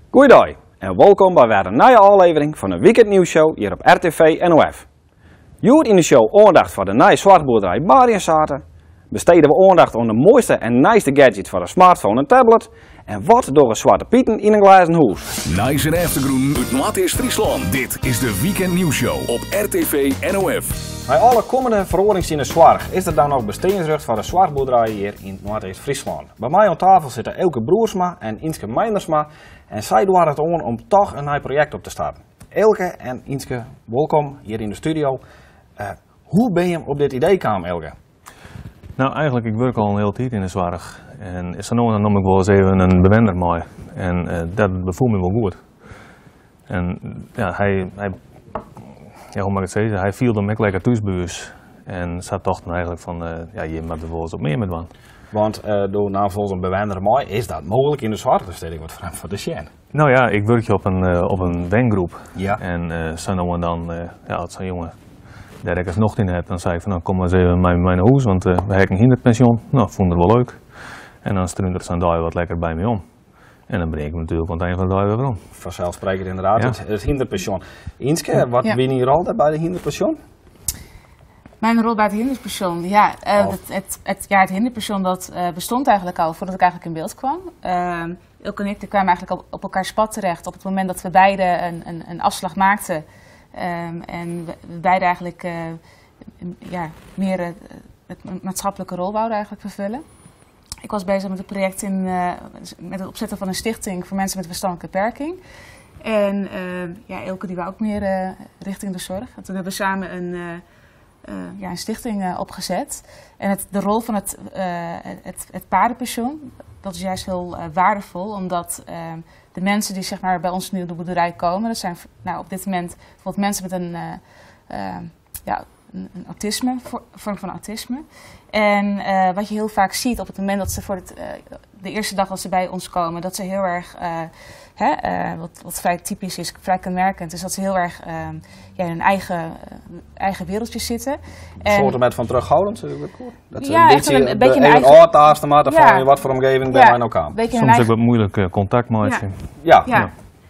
Goeidei en wolkom by wer in nije ôflevering fan de Weekend Nieuws Show hjir op RTV NOF. Hjoed yn de show oandacht foar de nije soarchboerderij Bariënsate, bestede we oandacht oan de moaiste en nijste gadget foar de smartphone en tablet en wat dogge Swarte Pieten yn in glêzen hûs? Nijs en eftergrûnen út Noardeast-Fryslân. Dit is de Weekend Nieuws Show op RTV NOF. Mei alle kommende feroarings yn de soarch is der dan noch besteansrjocht foar de soarchboerderij hjir yn Noardeast-Fryslân. By my oan tafel sitte Eelke Broersma en Ynske Meindersma en sy doare it oan om toch in nij projekt op te starten. Eelke en Ynske, wolkom hjir yn de studio. Hoe bin je op dit idee kaam, Eelke? Nou, eigentlik, ik wurk al in hiele tiid yn de soarch. En sa no en dan nom ik wolris even in bewenner mei. En dat befoel my wol goed. En ja, hy, ja, hoe moat ik it sizze, hy fielde him ek lekker thús by ús. En sa tochten we eigentlik fan, ja, hjir moatte we wolris wat mear mei dwaan. Want do naamst wolris in bewenner mei, is dat mooglik yn de soarch? Dêr stean ik wat frjemd foar te sjen. No ja, ik wurkje op in wengroep. En sa no en dan, ja, as sa'n jonge dêr ek ris nocht yn hat, dan sei ik fan, no, kom mar ris even mei my nei hûs, want we ha ek in hynderpensjon. No, fûn er wol leuk. En dan strúnt er sa'n dei wat lekker by my om. En dan bring ik him natuerlik oan it ein fan de dei wer werom. Fanselssprekkend inderdaad, it hynderpensjon. Ynske, wat wie dyn rol dêr by de hynderpensjon? Mijn rol bij het hinderpension? Ja, ja, het hinderpension dat bestond eigenlijk al voordat ik eigenlijk in beeld kwam. Eelke en ik die kwamen eigenlijk op elkaars pad terecht op het moment dat we beide een afslag maakten. En we beide eigenlijk ja, meer het maatschappelijke rol wouden eigenlijk vervullen. Ik was bezig met een project met het opzetten van een stichting voor mensen met een verstandelijke beperking. En ja, Eelke die wou ook meer richting de zorg. En toen hebben we samen ja, een stichting opgezet. En de rol van het paardenpension, dat is juist heel waardevol. Omdat de mensen die zeg maar, bij ons nu op de boerderij komen, dat zijn nou, op dit moment bijvoorbeeld mensen met ja, een autisme, vorm van autisme. En wat je heel vaak ziet op het moment dat ze voor de eerste dag dat ze bij ons komen, dat ze heel erg, hè, wat vrij typisch is, vrij kenmerkend, is dat ze heel erg ja, in hun eigen wereldje zitten. Een soort met van terughoudend, zeg ik dat goed? Dat ze Ja, een echt beetje een beetje de een even eigen oortaasten maken van in wat voor omgeving ben wij nou kwamen. Een beetje Soms een ook eigen wat moeilijk contact maken.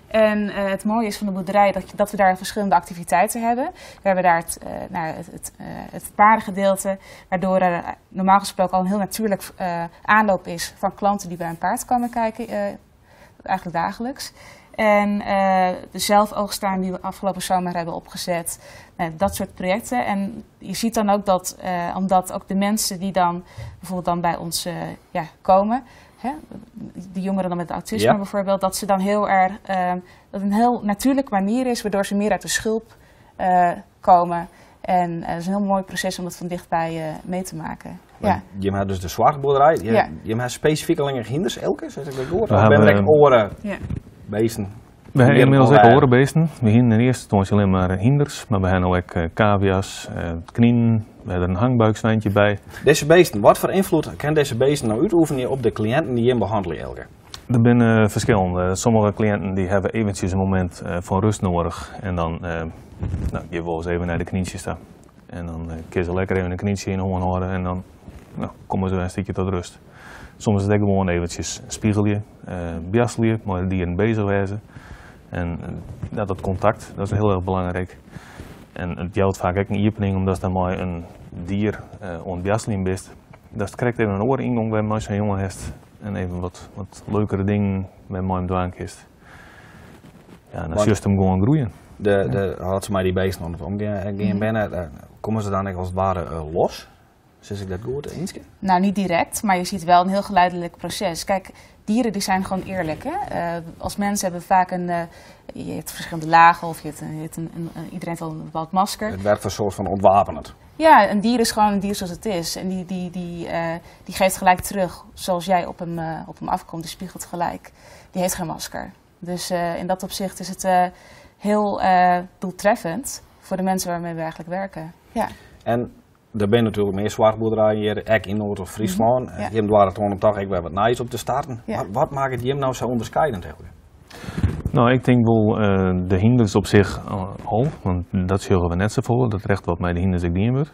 En het mooie is van de boerderij dat we daar verschillende activiteiten hebben. We hebben daar nou, het paardengedeelte, waardoor er normaal gesproken al een heel natuurlijk aanloop is van klanten die bij een paard komen kijken, eigenlijk dagelijks. En de zelfoogsttuin die we afgelopen zomer hebben opgezet, nou, dat soort projecten. En je ziet dan ook dat, omdat ook de mensen die dan bijvoorbeeld dan bij ons ja, komen, hè, de jongeren dan met autisme bijvoorbeeld, dat ze dan heel erg, dat een heel natuurlijke manier is waardoor ze meer uit de schulp komen. En het is een heel mooi proces om dat van dichtbij mee te maken. Maar je hebt dus de soarchboerderij. Je hebt specifiek alleen hinders, Eelke, zeg ik dat goed? We Of ben hebben er echt oren beesten? We hebben Meer inmiddels ook oren. orenbeesten. We hebben in eerste instantie alleen maar hinders, maar we hebben ook cavia's, knieën, we hebben een hangbuikzwijntje bij. Deze beesten, wat voor invloed kan deze beesten nou uitoefenen op de cliënten die je behandelt, Eelke? Er zijn verschillende. Sommige cliënten die hebben eventjes een moment van rust nodig en dan je wil eens even naar de knietjes staan. En dan kun je ze lekker even een knietje in de hoorn houden en dan komen ze weer een stukje tot rust. Soms is het ook gewoon eventjes spiegelen, biasselen, maar de dieren bezig wezen. En dat contact, dat is heel erg belangrijk. En het jouwt vaak ook een opening, omdat ze dan maar een dier ontbiasselen bent. Dat krijgt even een ooringang bij mij zo'n jongen heeft. En even wat leukere dingen met mij in de kist. Ja, en dan zie je hem gewoon groeien. Had ze mij die beesten aan het omgaan binnen, komen ze dan als het ware los? Zeg ik dat goed, Ynske? Nou, niet direct, maar je ziet wel een heel geleidelijk proces. Kijk, dieren die zijn gewoon eerlijk. Hè? Als mensen hebben we vaak een, je hebt verschillende lagen of je hebt een, je hebt een, een, een, iedereen heeft wel een bepaald masker. Het werkt een soort van ontwapenend. Ja, een dier is gewoon een dier zoals het is. En die geeft gelijk terug zoals jij op hem afkomt. Die spiegelt gelijk. Die heeft geen masker. Dus in dat opzicht is het heel doeltreffend voor de mensen waarmee we eigenlijk werken. Ja. En er zijn natuurlijk meer soarchboerderijen hier, ook in Noord-Fryslân. Jim waren het om toch ik weer wat nice op te starten. Wat maakt het Jim nou zo onderscheidend eigenlijk? Ik denk wel de hinders op zich al, want dat zullen we net zo voor, dat recht wat mij de hinders ik dienen wordt.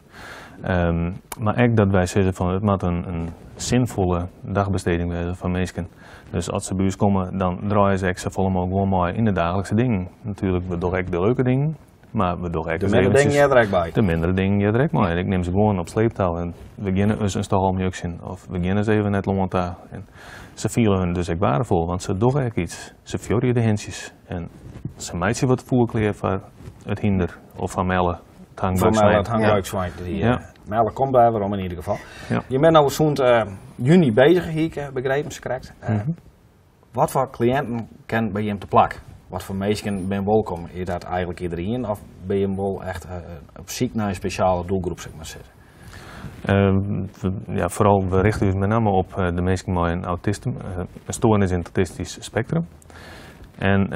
Mar ek dat wy sizze fan it moat in sinfolle dagbesteding wêze foar minsken. Dus as se by ús komme, dan draaie se ek safolle mooglik gewoan mei yn de daaglikse dingen. Natuerlik, we dogge ek de leuke dingen, mar we dogge ek De mindere dingen hearre der ek by. De mindere dingen hearre der ek mei. En ik nim se gewoan op sleeptou en we geane ris in stâl mjuksjen of we geane ris even nei it lân ta. En se fiele hun dus ek waardevol, want se dogge ek iets. Se fjorje de hintsjes en se meitsje wat foer klear foar it hynder of foar Melle. Foar Melle, it hangbuikswijn. Ja. Melle komt by werom yn ieder gefal. Ja. Je bent no sûnt juny bezich, hie ik begrepen, krekt. Wat foar kliïnten kin by jim te plak? Wat foar minsken binne wolkom? Is dat eigentlik iderien of binne jim wol echt op syk nei in spesjale doelgroep, sil ik mar sizze? Ja, foaral, we richte ús mei namme op de minsken mei in autisme, in stoarnis yn it autistysk spektrum. En,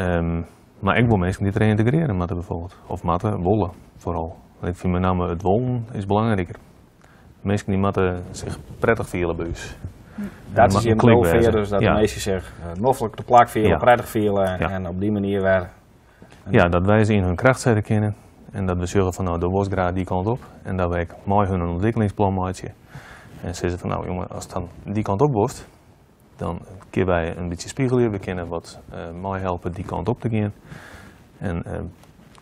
mar ek wol minsken dy't reyntegrearje moatte bijvoorbeeld. Of moatte, wolle foaral. Want ik fyn mei namme it wollen is belangriker. Minsken dy moatte sich prettich fiele by ús. Dat is jim doel dus dat de minsken sich noflik te plak fiele, prettich fiele en op dy manier wer. Ja, dat wy se yn hun kracht sette kinne en dat we sjogge fan no, do wolst graach dy kant op en dat wy ek mei hun in ûntwikkelingsplan meitsje en sizze fan no jonge, ast dan dy kant op wolst, dan kinne wy in bytsje spigelje, we kinne wat meihelpe dy kant op te gean. En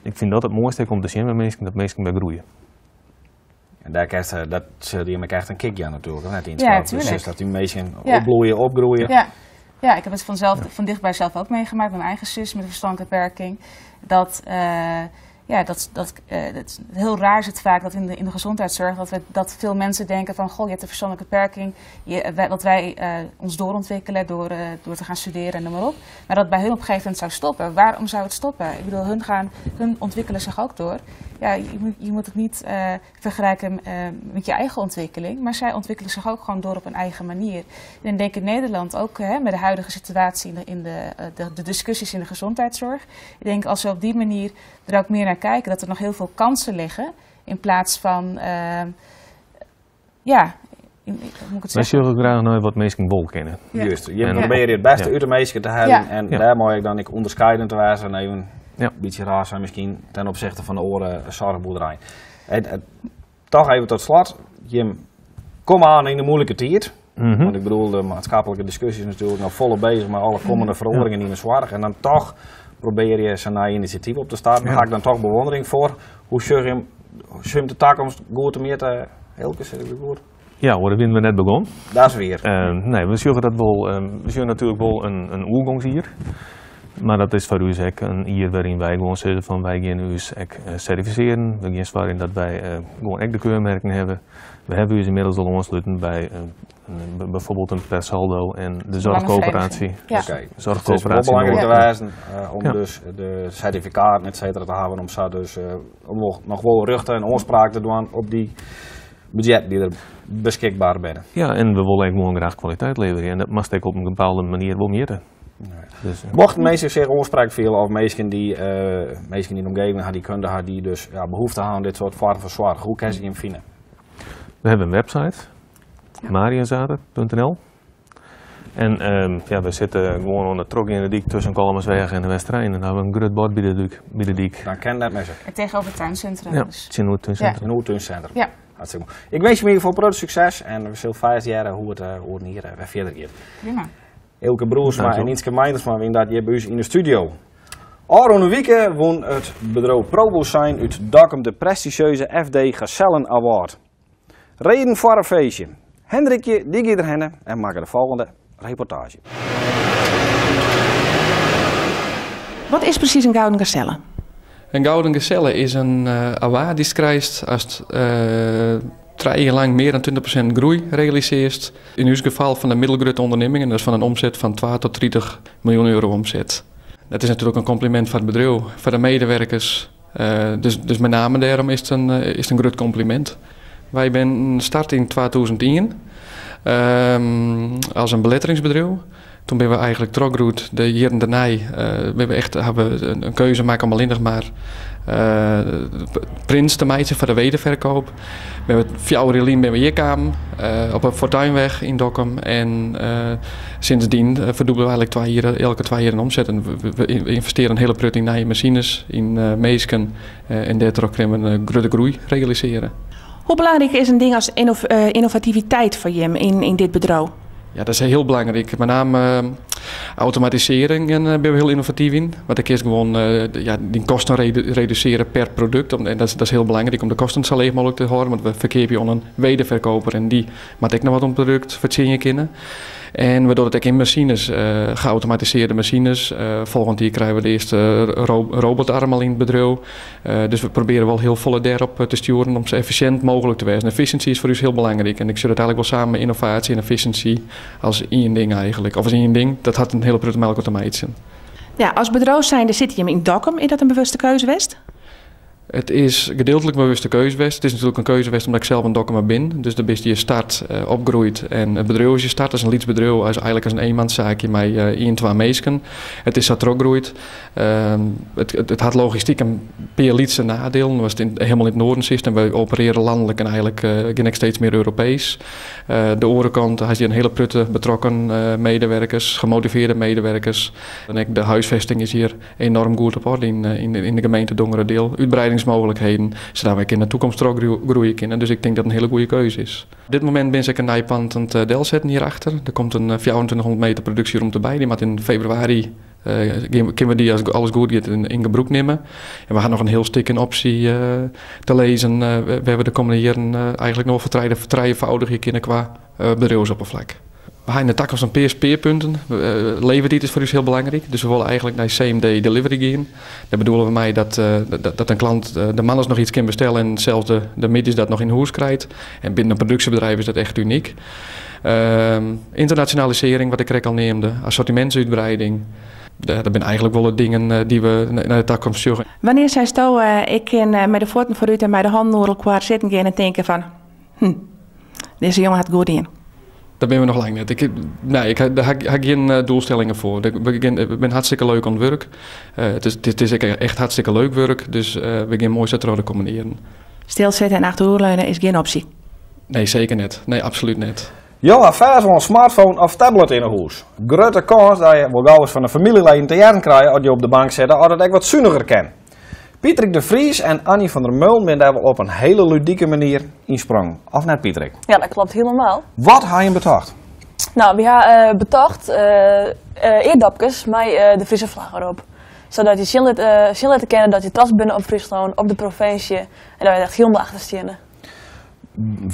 ik fyn dat it moaiste ek om te sjen by minsken, dat minsken wer groeie. En dêr kinst, dat sil jim ek echt in kick jaan natuerlik, of net? Yn it Ja, spul. Dus tuurlijk. dat dy minsken opbloeie, opgroeie. Ja. Ja, ik heb het vanzelf, van dichtbij zelf ook meegemaakt met mijn eigen zus met een verstandelijke beperking. Dat, ja, dat, dat, dat, heel raar is het vaak dat in de gezondheidszorg dat veel mensen denken van, goh, je hebt een verstandelijke beperking, dat wij ons doorontwikkelen door te gaan studeren en noem maar op. Maar dat bij hun op een gegeven moment zou stoppen. Waarom zou het stoppen? Ik bedoel, hun ontwikkelen zich ook door. Ja, je moet het niet vergelijken met je eigen ontwikkeling, maar zij ontwikkelen zich ook gewoon door op een eigen manier. En ik denk in Nederland ook, hè, met de huidige situatie in de discussies in de gezondheidszorg. Ik denk als we op die manier er ook meer naar kijken, dat er nog heel veel kansen liggen in plaats van, ja, hoe moet ik het Wij zeggen? zullen graag naar wat mensen wol kennen. Juist, je En probeert het beste uit de mensen te halen en daar moet ik dan ik onderscheidend te wijzen en even een beetje raar zijn misschien ten opzichte van de oren zorgboerderij. En toch even tot slot, Jim, kom aan in de moeilijke tijd. Want de maatschappelijke discussie is natuurlijk nog volop bezig met alle komende veranderingen in de zorg. En dan toch probeer je zo'n nieuw initiatief op te starten. Daar ga ik dan toch bewondering voor. Hoe zul je hem, zul je hem de toekomst goed te meer te Elke, zit ik goed? Ja, hoor, dat winnen we net begonnen. Dat is weer. Nee, we zullen dat wel, we zullen natuurlijk wel een oergangsjier. Maar dat is voor u ook een jaar waarin wij gewoon zeggen van wij gaan u ook certificeren. We gaan waarin dat wij gewoon ook de keurmerken hebben. We hebben u inmiddels al aansluiten bij bijvoorbeeld een Persaldo en de zorgcoöperatie. Ja. Oké. Dus zorgcoöperatie Het is wel belangrijk te Noord. wijzen om dus de certificaten et cetera te hebben om zo dus om nog wel ruchten en oorspraak te doen op die budget die er beschikbaar zijn. Ja, en we willen ook gewoon graag kwaliteit leveren en dat mag ik op een bepaalde manier wel meten. Dus. Mochten mensen zich oorspraak vielen of mensen die mensen in de omgeving hebben, die kunnen hebben, die dus, ja, behoefte hebben aan dit soort vormen van zorg, hoe kunnen ze hem vinden? We hebben een website, marienzade punt N L. En we zitten gewoon onder trok in de dik tussen Kolmersweg en de Westerijn. En daar hebben we een groot bord bij de dik. Bij de dik. Dan ken dat mensen. En tegenover het tuincentrum. Ja, dus. het Noord Tuincentrum. Het Noord Tuincentrum. Hartstikke mooi. Ik wens je in ieder geval groot succes en we zullen 5 jaar hoe het hier weer verder gaat. Prima. Eelke Broersma Dankjewel. en Ynske Meindersma wie dat hier bij ons in de studio. Ôfrûne wike wûn it bedriuw ProboSign út Dokkum de prestigieuze FD Gazellen Award. Reden foar in feestje. Hendrikje die giet er henne en makke de folgjende reportage. Wat is precies een Gouden Gazelle? Een Gouden Gazelle is een award die krijgt als het 3 jaar lang meer dan 20% groei realiseert. In uw geval van de middelgrote ondernemingen, dat is van een omzet van 12 tot 30 miljoen euro omzet. Dat is natuurlijk een compliment voor het bedrijf, voor de medewerkers. Dus met name daarom is het een groot compliment. Wij zijn gestart in 2001, als een beletteringsbedrijf. Toen ben we eigenlijk teruggegroeid de jaren daarna. We hebben echt, hebben we een keuze gemaakt om alleen nog maar prints te maken voor de wederverkoop. We hebben 4 jaar ben we hier kwamen, op een Fortuinweg in Dokkum. En sindsdien verdubbelen we eigenlijk 2 jaar, elke 2 jaar een omzet. En we investeren een hele prut in nieuwe machines, in meesken. En daardoor kunnen we een grote groei realiseren. Hoe belangryk is in ding as ynnovativiteit foar jim yn dit bedriuw? Ja, dat is hiel belangryk. Mei name automatisearring binne we hiel ynnovatyf yn. Want dan kinst gewoan ja, dyn kosten redusearje per produkt. En dat is hiel belangryk om de kosten sa leech mooglik te hâlden. Want we ferkeapje oan in wederferkoper en dy moat ek noch wat oan it produkt fertsjinje kinne. En we dogge it ek yn masines, geautomatisearde masines. Folgjend jier krije we de earste robotarm al yn it bedriuw. Dus we probearje wol hiel folle dêrop te stjoeren om sa effisjint mooglik te wêzen. Efficiency is foar ús hiel belangryk en ik sjoch dat eigenlik wol samen mei ynnovaasje en efficiency as ien ding eigenlik. Of as ien ding, dat hat in hiele protte mei elkoar te meitsjen. Ja, as bedriuw zijnde sitte jimme yn Dokkum. Is dat in bewuste keuze west? It is gedeeltlik in bewuste keuze west. It is natuerlik in keuze west omdat ik sels in Dokkumer bin. Dus dêr bist je start opgroeid en it bedriuw is je start. Dat is in lyts bedriuw, eigenlik as in eenmanszaakje mei ien, twa minsken. It is sa trochgroeid. It hat logistyk in pear lytse nadielen. Ast hielendal yn it noarden sitst en wy operearje lanlik en eigenlik gean ek steeds mear Europees. De oare kant hast hjir in hiele protte betrokken medewerkers, gemotiveerde medewerkers. En ek de huisvesting is hjir enoarm goed op orde yn de gemeente Dongeradeel. Útbreidingsmooglikheden, sadat wy yn de toekomst trochgroeie kinne. Dus ik tink dat it in hiele goede keuze is. Op dit momint binne se ek in nij pand oan it delsetten hierachter. Der komt in 2400 meter produksjeromte by. Dy moat yn febrewaris kinne we dy as alles goed giet yn gebrûk nimme. En we ha noch in hiel stik in opsje te lizzen wêr't we de kommende jierren eigenlik noch wol fertrijefoudigje kinne kwa bedriuwsopperflak. We ha yn de takomst in pear spearpunten. Levertiid is foar ús hiel belangryk, dus we wolle eigenlik nei same day delivery gean. Dêr bedoele we mei dat in klant de moandeis noch iets kin bestelle en sels de middeis dat noch yn hûs krijt. En binnen in produksjebedriuw is dat echt unyk. Ynternasjonalisearring, wat ik krekt al neamde, assortimintsútwreiding. Dat binne eigenlik wol de dingen dy't we nei de takomst sjogge. Wannear seisto, ik kin mei de fuotten foarút en mei de hannen oer elkoar sitten gean en tinke fan, hm, dizze jonge hat it goed dien? Dêr binne we noch lang net. Ik, nee, ik, dêr ha ik gjin doelstellingen foar. We binne hartstikke leuk oan it wurk. It is ek echt hartstikke leuk wurk, dus we gean moai sa troch de kommende jierren. Stilsitte en achteroerleune is gjin opsje? Nee, seker net. Nee, absolút net. Jo ha fêst wol in smartphone of tablet yn 'e hûs. Grutte kâns dat je wol gauris fan de famyljeleden te hearren krije as jo op de bank sitte oft it ek wat suniger kin. Pietrik de Vries en Annie van der Meulen binne dêr wol op in hiele ludike manier yn sprongen. Of net, Pietrik? Ja, dat klopt hielendal. Wat ha jim betocht? Nou, wy ha betocht eardopkes mei de Friese flagge derop. Sadat je sjen litte kinne dat je trots binne op Fryslân, op de provinsje en dat wy der echt hielendal achter steane.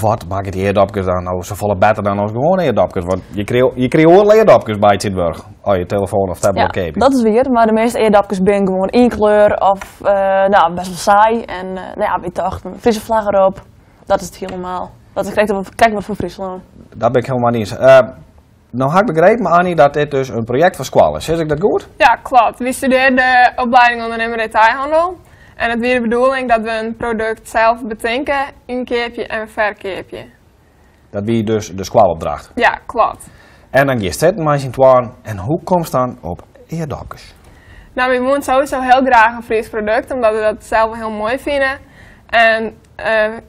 Wat makket dy eardopkes dan no safolle better dan as gewoane eardopkes? Want je krije oare eardopkes by tsjintwurdich as je telefoan of tablet Ja, keapje. dat is wier, mar de measte eardopkes binne gewoan ien kleur of nou, best wol saai. En nou ja, wy tochten, Friese flagge derop, dat is it hielendal. Dat is krekt wat foar Fryslân. Dat bin ik hielendal iens. No ha ik begrepen, Annie, dat dit dus in projekt fan skoalle is. Sis ik dat goed? Ja, klopt. Wy studearren de opleiding ondernemer detailhandel. En it wie de bedoeling dat we in produkt sels betinke, ynkeapje en ferkeapje. Dat wie dus de skoalopdracht? Ja, klopt. En dan giest sitten mei syn twaen en hoe komst dan op eardopkes? Nou, wy woenen sowieso hiel graach in Frysk produkt, omdat we dat sels wol hiel moai fine. En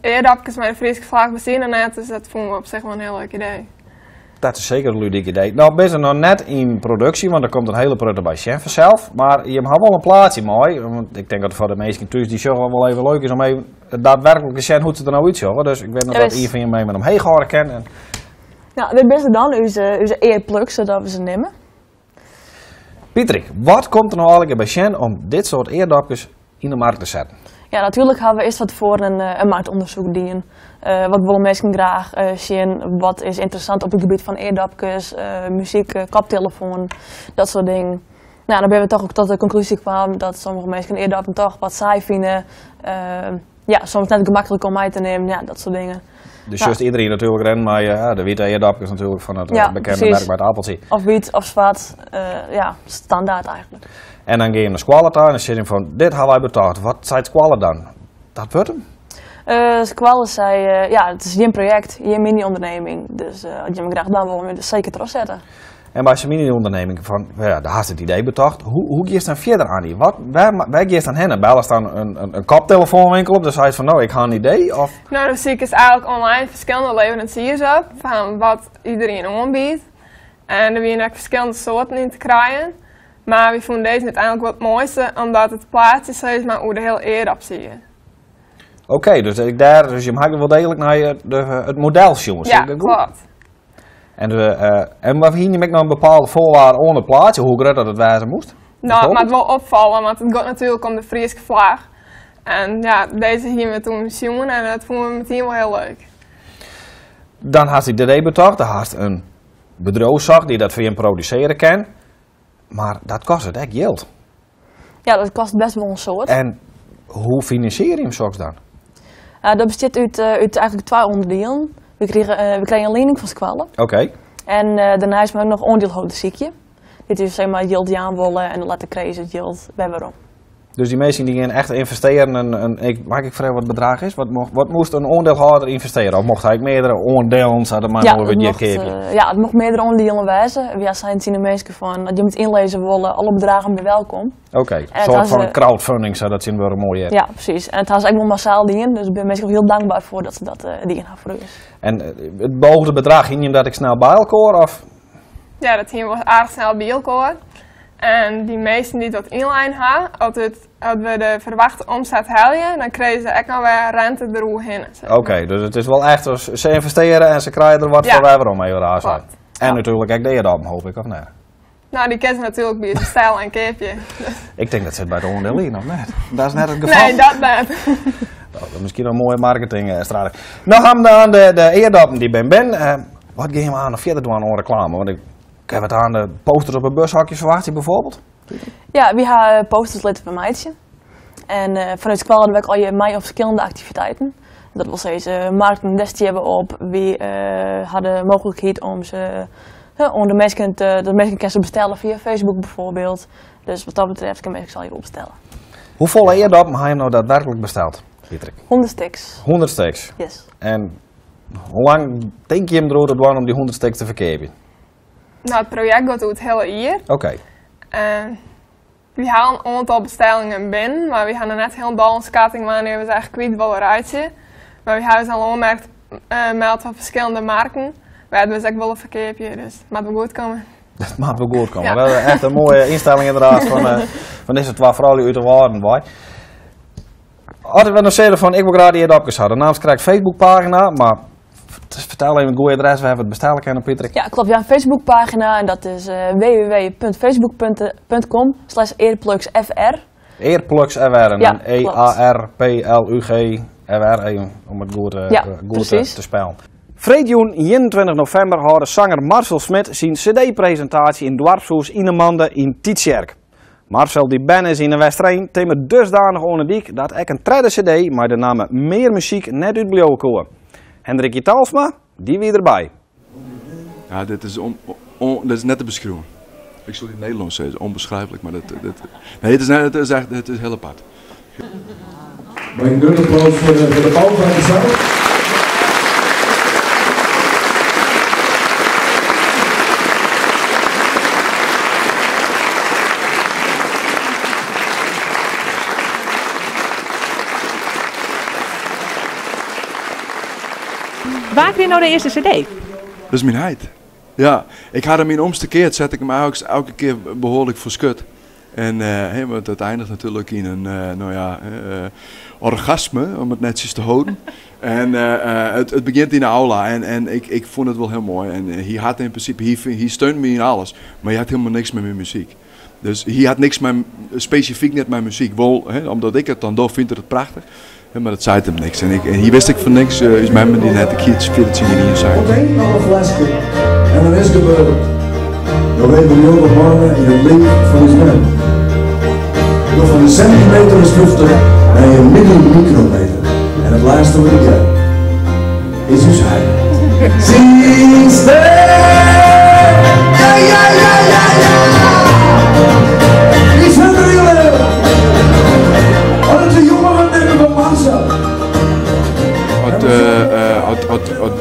eardopkes mei de Fryske flagge besteane net, dus dat fûnen we op sich wol in hiel leuk idee. Dat is seker in ludyk idee. No binne se noch net yn produksje, want der komt in hiele protte by sjen fansels. Mar jim ha wol in plaatsje mei, want ik tink dat foar de minsken thús dy sjogge wol even leuk is om even daadwerklik te sjen hoe't se der no útsjogge. Dus ik wit net oft ien fan jim even omheech hâlde kin. En Ja, dit binne se dan, ús earplugs, sadat we se neame. Pietrik, wat komt der no allegear by sjen om dit soart eardopkes yn de markt te setten? Ja, natuerlik ha we earst wat foar in marktûndersyk dien. Wat wolle minsken graach sjen? Wat is ynteressant op it gebiet fan eardopkes, muzyk, koptelefoan, dat soart dingen. Nou, dan binne we toch ek tot de konklúzje kaam dat sommige minsken eardoppen toch wat saai fine. Ja, soms net gemaklik om mei te nimmen, ja, dat soart dingen. Dus sjochst iedereen natuerlik rennen mei de wite eardopkes natuerlik fan it bekende merk mei it appeltsje. Of wyt of swart, ja, standaard eigenlik. En dan gean je nei skoalle ta en dan sizze je fan, dit ha wy betocht. Wat seit skoalle dan? Dat wurdt him? Skoalle sei, ja, it is jim projekt, jim mini-onderneming. Dus as jimme graach dwaan wolle, moatte je it seker trochsette. En by sa'n mini-ûnderneming fan, ja, dêr hast it idee betocht. Hoe giest dan fierder, Annie? Wêr giest dan hinne? Bellest dan in koptelefoanwinkel op? Dan seist fan, no, ik ha in idee? Of? No, dan sykest eigenlik online ferskillende leveransiers op fan wat iedereen oanbiedt. En der wiene ek ferskillende soarten yn te krijen. Mar wy fûnen dizze úteinlik wol it moaiste, omdat it plaatsje sis mar oer de hiele eardop siet. Oké, dus ik dêr, dus jim ha wol deeglik nei it model sjoen. Ja, kloppet. En, en mar hiene jim ek noch in bepaalde foarwaarde oan it plaatsje, hoe grut dat it wêze moast? No, it moat wol opfalle, want it giet natuerlik om de Fryske flagge. En ja, dizze hiene we toen sjoen en dat fûnen we metien wol hiel leuk. Dan hast it idee betocht, dan hast in bedriuw socht dy't dat foar jim produsearje kin, mar dat kostet ek jild. Ja, dat kostet best wol in soad. En hoe finansierje jim soks dan? Dat bestiet út, út eigentlik twa ûnderdielen. We krigen, we krije in liening fan skoalle. Oké. En dêrneist moatte we noch oandielhâlders sykje. Dy't ús sis mar jild jaan wolle en dan letter krije se it jild wer werom. Dus dy minsken dy gean echt ynvestearjen en, en ik, mag ik freegje wat it bedrach is? Wat, mocht, wat moast in oandielhâlder ynvestearje? Of mocht hy ek meardere oandielen, sadat mar Ja, moai it wat hjir mocht, keapje? ja, it mocht meardere oandielen wêze. Wy seinen tsjin de minsken fan, as jim it ynlizze wolle, alle bedragen binne welkom. Oké, En in it soart ha fan se- crowdfunding, sadat tsjintwurdich moai heart. Ja, presys. En it ha se ek wol massaal dien, dus ik bin minsken hiel dankber foar dat se dat dien ha foar ús. En it beoogde bedrach, hiene jim dat ek snel by elkoar? Of? Ja, dat hiene we aardich snel by elkoar. En dy minsken dy't dat ynlein ha, as, it, as we de ferwachte omset helje, dan krije se ek noch wer rente deroerhinne. Oké, dus it is wol echt, se ynvestearje en se krije der wat Ja. foar wer werom, even raar sein. Kloppet. En natuerlik ek de eardappelen, hoop ik, of net? No, dy kinne se natuerlik by ús bestelle en keapje. Ik tink dat sit by de oandiel yn, of net? Dat is net it gefal. Nee, dat net. Nou, dat is miskien in moaie marketingstrategy. Noch haben we aan de eardappelen dy bin bin. Wat gean we aan noch fierder dwaan oan reklame? Want ik kin wat aan de posters op de bushokjes ferwachtsje bijvoorbeeld. Ja, wy ha posters litten fermeitsjen. En fanút skoalle dogge we ek allegear mei op ferskillende aktiviteiten. Dat wol sizze, markten, dêr stean we op. Wy ha de mooglikheid om se oan de minsken te, de minsken kinne se bestelle fia Facebook bijvoorbeeld. Dus wat dat betreft kinne minsken se allegear wol bestelle. Hoefolle eardappelen ha je no daadwerklik besteld, Patrick? 100 stiks. 100 stiks? Yes. En hoe lang tinke jim deroer te dwaan om dy 100 stiks te ferkeapjen? No, it projekt giet oer it hiele jier. Oké. En wy ha in oantal bestellingen binnen, mar wy ha noch net hielendal in skatting wannear't we se echt kwyt wolle reitsje. Mar wy ha ús al oanmerkt meld foar ferskillende marken, wêr't we se ek wolle ferkeapje, dus it moat wol goed komme. Dat moat wol goed komme. Ja. Dat is echt in moaie ynstelling ynderdaad fan dizze twa froulju út de Wâlden wei. As we no sizze fan ik wol graach dy eardappelkes ha, dan naamst krekt Facebookpagina, mar fertel even it goede adres wêr't we it bestelle kinne, Patrick. Ja, kloppet. Ja, in Facebookpagina en dat is www.facebook.com/earplugsfr. Earplugsfr en Ja, dan E kloppet. A R P L U G F R, even om it goed, Ja, goed precies. te spellen. Freedjûn 21 novimber hâlde sanger Marcel Smit syn cd-presintaasje yn doarpshûs Yn 'e Mande yn Tytsjerk. Marcel, dy't berne is yn De Westereen, timmert dusdanich oan 'e dyk dat ek in tredde cd mei de namme Mear Muzyk net útbliuwe koe. Hendrikje Talsma, dy wie derby. Ja, dit is, on, on, dit is net te beskriuwen. Ik soe it yn it Nederlânsk sizze, onbeschrijfelijk, mar dat, dat, nee, it is, net, it is echt, it is hiel apart. Mei in grut applaus foar de, foar de bou fan de saal. Wa krige no de earste cd? Dat is myn heit. Ja, ik ha him yn omste keard, set ik him eigentlik elke kear behoarlik foar skut. En uh, want it einiget natuerlik yn in, uh, no ja, uh, orgasme, om it netsjes te hâlden. En it, it begjint yn de aula en, en ik, ik fûn it wol hiel moai. En hy hat yn prinsipe, hy, hy steunt my yn alles, mar hy hat hielendal niks mei myn muzyk. Dus hy hat niks mei, spesifyk net mei muzyk. Wol, hè, omdat ik it dan doch, fynt er it prachtich. Mar dat seit him niks. En, ik, en hy wist ek fan niks. Uh, ús memme dy net, ik hie it fierder tsjin gjin ien sein. Oké, noch in fleske. En dan is it gebeurd. Nog even jonge mannen yn it liif fan ús mem. Noch fan de sentimeter is 50 nei in millimikrometer. En it lêste wat ik hear is ús heit. Syn stem! Ja, ja, ja, ja, ja! Is Hendrik As de jongeren nimme fan Marcel. As, uh, as, as, as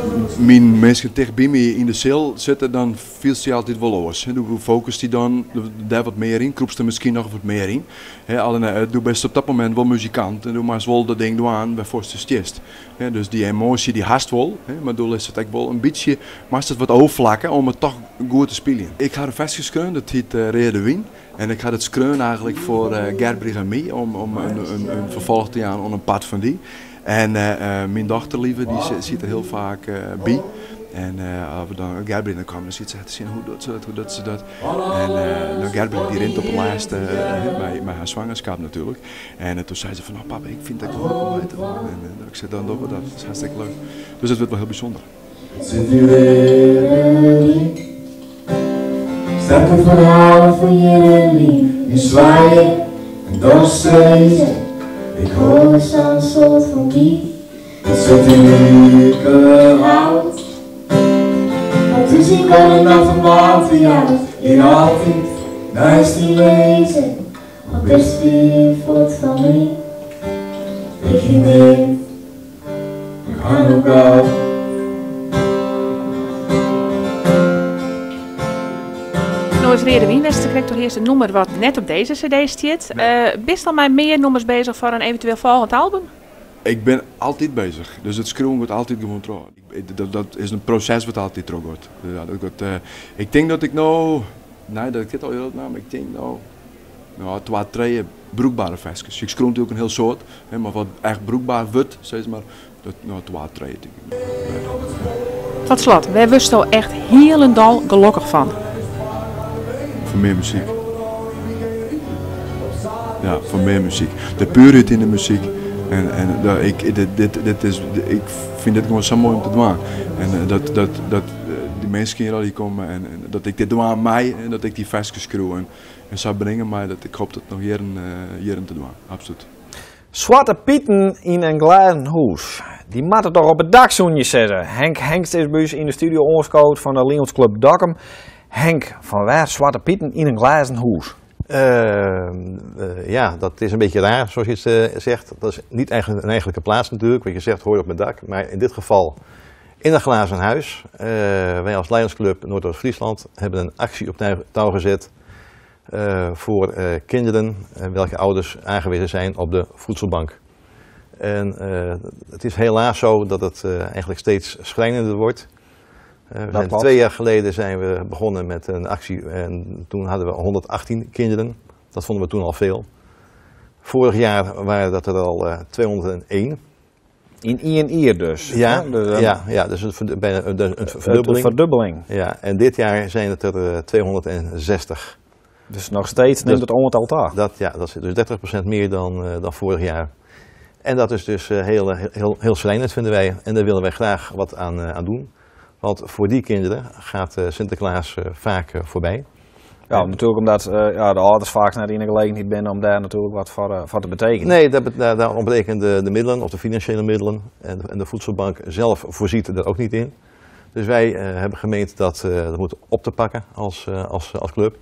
myn minsken ticht by my yn de seal sitte, dan fielst dy altyd wol oars. Do fokust dy dan dêr wat mear yn, krûpst der miskien noch wat mear yn. Allinne, do bist op dat momint wol muzikant en do moatst wol dat ding dwaan wêrfoar'tst stiest. Dus dy emoasje dy hast wol, mar do litst it ek wol in bytsje, moatst it wat ôfflakke om it toch goed te spyljen. Ik ha in ferske skreaun, dat hyt Reade Wyn. En ik ha dat skreaun eigentlik foar Gerbrich en my, om, om in, in, in ferfolch te jaan oan in part fan dy. En myn dochter Lieve dy sit der hiel faak by. En as we dan Gerbrich dan komme, dan sit se te sjen hoe docht se dat, hoe docht se dat. En no Gerbrich dy rint op 'e lêste mei har swangerskap natuerlik. En toen sei se fan, oh papa, ik fyn it ek wol leuk om mei te dwaan. En ik sei, dan dogge we dat, dat is hartstikke leuk. Dus dat wurdt wol hiel bysûnder. It sit yn learen Sterke ferhalen fan jierren lyn Yn swaaie en dan sizze Ik hâld der sa'n soad fan dy It sit yn ikehout Mar thús yn wenning dat in waarmte jout Hjir altyd neist dy lizze Al bist fier fuort fan my Ik fyn dit Ik ha no gau. No is Reade Wyn west krekt oer earst in nûmer wat net op dizze CD stiet. Bist al mei mear nûmers bezich foar in eventueel folgjend album? Ik bin altyd bezich, dus it skriuwen giet altyd gewoan troch. Dat is in proses wat altyd trochgiet. Ik tink dat ik no, nei dat ik dit al hiel naam, ik tink no, no twa, trije brûkbere ferskes. Ik skriuw natuerlik in hiel soad, mar wat echt brûkber wurdt, sis mar, dat no twa, trije tink ik. Tot slot, wêr wurdsto echt hielendal gelokkich fan? Fan mear muzyk. Ja, fan mear muzyk. De puerheid yn de muzyk. En, en ik, dit, dit, dit is, ik fyn dit gewoan sa moai om te dwaan. En dat, dat, dat dy minsken hjir allegear komme en, en dat ik dit dwaan mei en dat ik dy ferskes skriuw en, en sa bringe mei, dat ik hoop dat noch jierren, jierren te dwaan. Absolút. Swarte Piten yn in glêzen hûs. Dy moatte toch op it dak soene je sizze. Henk Hengst is by ús yn de studio oanskood fan de Lions Club Dokkum. Henk, fan wêr Swarte Piten yn in glêzen hûs? Ja, dat is een beetje raar, zoals je het zegt. Dat is niet eigenlijk een eigenlijke plaats natuurlijk, wat je zegt hoor je op mijn dak. Maar in dit geval in een glazen huis. Wij als Lions Club Noordoost-Friesland hebben een actie op touw gezet voor kinderen welke ouders aangewezen zijn op de voedselbank. En het is helaas zo dat het eigenlijk steeds schrijnender wordt. 2 jaar geleden zijn we begonnen met een actie en toen hadden we 118 kinderen. Dat vonden we toen al veel. Vorig jaar waren dat er al 201. Yn ien jier dus? Ja, hè? Dus, ja, ja, dus een bijna een, een verdubbeling. Een verdubbeling. Ja, en dit jaar zijn het er 260. Dus nog steeds neemt het aantal ta. Dat, ja, dat is dus 30% meer dan vorig jaar. En dat is dus heel, heel, heel schrijnend, vinden wij. En daar willen wij graag wat aan doen. Want voor die kinderen gaat Sinterklaas vaak voorbij. Ja, natuurlijk omdat de ouders vaak naar de gelegenheid binnen om daar natuurlijk wat voor te betekenen. Nee, daar ontbreken de middelen of de financiële middelen. En de voedselbank zelf voorziet er ook niet in. Dus wij hebben gemeend dat moet op te pakken als club.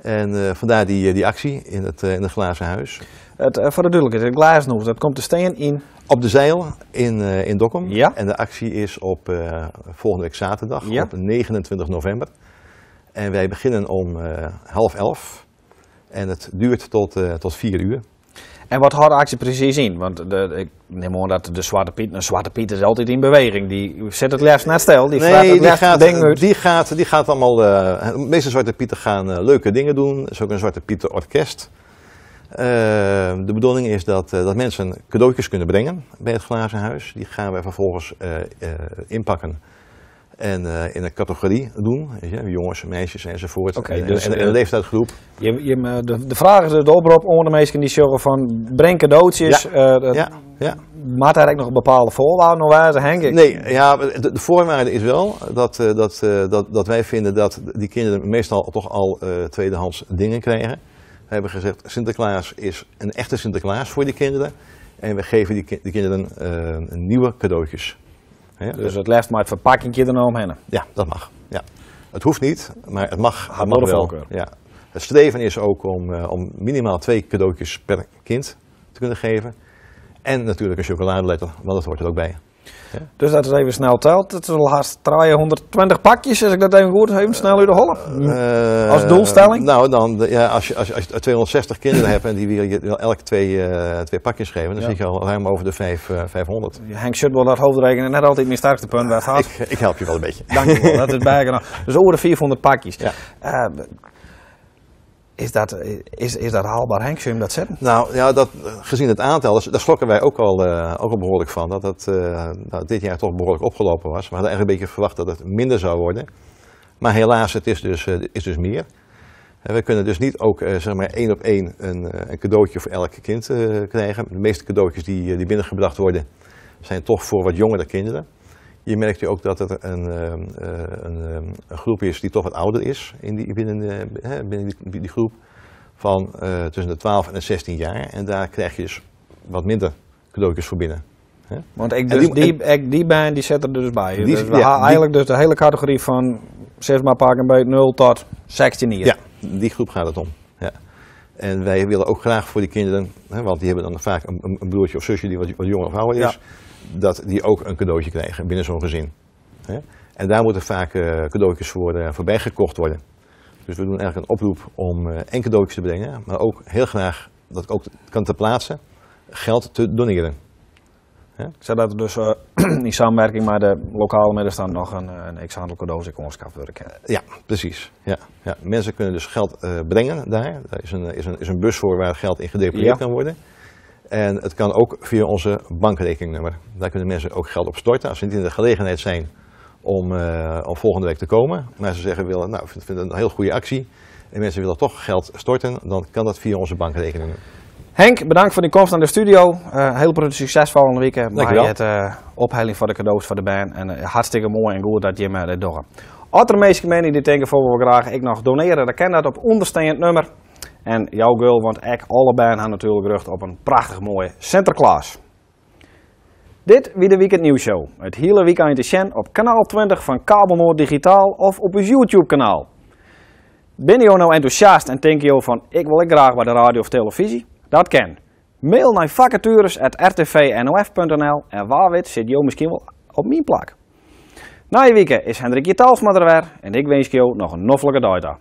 En vandaar die actie in het glazen huis. Het, voor de duidelijkheid, het glazen huis, dat komt te staan in? Op de Zeil in Dokkum. En de actie is op volgende week zaterdag, op 29 november. En wij beginnen om 10:30 en het duurt tot 4 uur. En wat houdt de actie precies in? Want ik neem aan dat de Zwarte Piet, een Zwarte Piet is altijd in beweging. Die zet het liefst net stil, die Nee, vraagt het die liefst dingen uit. Die gaat allemaal, de meeste Zwarte Pieten gaan leuke dingen doen. Er is ook een Zwarte Pieten orkest. De bedoeling is dat mensen cadeautjes kunnen brengen bij het glazen huis. Die gaan wij vervolgens inpakken en in een categorie doen. Weet je, jongens, meisjes enzovoort. En een leeftijdsgroep. De vraag is de oproep onder de mensen die zeggen van breng cadeautjes. Dat Maar daar eigenlijk nog een bepaalde voorwaarden nog wijzen, Henk? Nee, ja, de voorwaarde is wel dat wij vinden dat die kinderen meestal toch al tweedehands dingen krijgen. We hebben gezegd, Sinterklaas is een echte Sinterklaas voor die kinderen. En we geven die kinderen nieuwe cadeautjes. Hè? Dus het liefst maar het verpakkingje er nou omheen. Ja, dat mag. Ja. Het hoeft niet, maar het mag, Had het mag wel de wel. voorkeur. Ja. Het streven is ook om minimaal 2 cadeautjes per kind te kunnen geven. En natuurlijk een chocoladeletter, want dat hoort er ook bij. Ja. Dus dat is even snel telt. Het is al haast 320 pakjes, als ik dat even goed heb, even snel uit de holp. Als doelstelling? Nou, dan, ja, als je, als je, als je 260 kinderen hebt en die wil je wel elk twee pakjes geven, dan zit je al ruim over de 500. Henk Schut dat hoofdrekenen net altijd mijn sterkste punt bij gaat. Ik help je wel een beetje. Dank je wel, dat is bijgenomen. Dus over de 400 pakjes. Is dat, is, is dat haalbaar, Henk? Zie je hem dat zetten? Nou ja, dat, gezien het aantal, daar schrokken wij ook al behoorlijk van. Dat het nou, dit jaar toch behoorlijk opgelopen was. We hadden eigenlijk een beetje verwacht dat het minder zou worden. Maar helaas, het is dus meer. En we kunnen dus niet ook zeg maar één op één een cadeautje voor elk kind krijgen. De meeste cadeautjes die binnengebracht worden, zijn toch voor wat jongere kinderen. Je merkt nu ook dat het een groep is die toch wat ouder is hè, binnen die groep. Van tussen de 12 en de 16 jaar. En daar krijg je dus wat minder cadeautjes voor binnen. Hè? Want ik En dus die band die zet er dus bij. Dus we hebben eigenlijk dus de hele categorie van zeg maar pak een beetje 0 tot 16 jaar. Ja, die groep gaat het om. Ja. En wij willen ook graag voor die kinderen, hè, want die hebben dan vaak een broertje of zusje die wat jonger of ouder is, dat die ook een cadeautje krijgen binnen zo'n gezin. Hè. En daar moeten vaak cadeautjes voor bijgekocht worden. Dus we doen eigenlijk een oproep om en cadeautjes te brengen, maar ook heel graag, dat ook kan ter plaatse, geld te doneren. Hè? Zodat er dus in samenwerking met de lokale middenstand nog een x-aantal cadeaus in aangeschaft worden kan. Ja, precies. Ja. Mensen kunnen dus geld brengen daar. Daar is een bus voor waar geld in gedeponeerd kan worden. En het kan ook via onze bankrekeningnummer. Daar kunnen mensen ook geld op storten als ze niet in de gelegenheid zijn om volgende week te komen. Maar ze zeggen, willen, nou, ik vind het een heel goede actie. En mensen willen toch geld storten, dan kan dat via onze bankrekening. Henk, bedankt voor die komst naar de studio. Heel veel succes volgende week. Dankjewel. Met het ophelling van de cadeaus voor de band. En hartstikke mooi en goed dat je me dit doet. Als er mensen zijn die denken voor we graag ik nog doneren, dan kan dat op ondersteund nummer. En jouw girl, want ik alle band hebben natuurlijk rust op een prachtig mooie Sinterklaas. Dit wie de Weekend Nieuws Show. Het hele weekend te zien op kanaal 20 van Kabel Noord Digitaal of op ons YouTube kanaal. Ben je nou enthousiast en denk je van ik wil ik graag bij de radio of televisie? Dat kan. Mail naar vacatures@rtvnof.nl en waar weet zit jou misschien wel op mijn plak. Na je weekend is Hendrik Talsma er weer en ik wens jou nog een noffelijke dag.